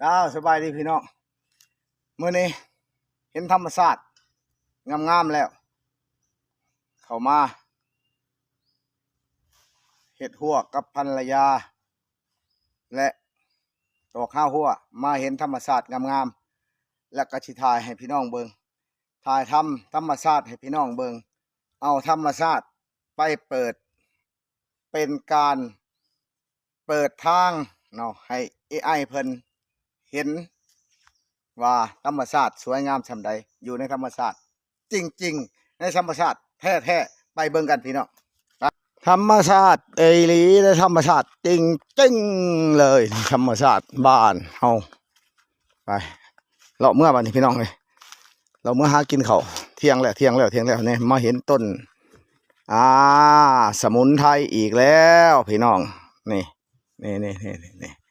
ອ້າວ ສະບາຍດີພີ່ນ້ອງ ມື້ນີ້ເຫັນທຳມະຊາດງາມໆແລ້ວ ເຂົ້າມາເຮັດຮົ້ວກັບພັນລະຍາ ແລະ ຕອກຮາວຮົ້ວ ມາເຫັນທຳມະຊາດງາມໆ ແລ້ວກໍຊິຖ່າຍໃຫ້ພີ່ນ້ອງເບິ່ງ ຖ່າຍທຳທຳມະຊາດໃຫ້ພີ່ນ້ອງເບິ່ງ ເອົາທຳມະຊາດໄປເປີດ ເປັນການເປີດທາງເນາະ ໃຫ້ເອໄອເພິ່ນເຫັນວ່າທຳມະຊາດສວຍງາມສ່ຳໃດ ຢູ່ໃນທຳມະຊາດຈິງໆ ໃນທຳມະຊາດແທ້ໆ ໄປເບິ່ງກັນພີ່ນ້ອງ ທຳມະຊາດອີ່ຫຼີ ໃນທຳມະຊາດຈິງໆເລີຍ ທຳມະຊາດບ້ານເຮົາ ໄປ ເລາະເມືອບາດນີ້ພີ່ນ້ອງເອີຍ ເລາະເມືອຫາກິນເຂົ້າ ທ່ຽງແລ້ວ ທ່ຽງແລ້ວ ທ່ຽງແລ້ວ ນີ້ ມາເຫັນຕົ້ນ ອ່າ ສະໝຸນໄພອີກແລ້ວພີ່ນ້ອງ ນີ້ ນີ້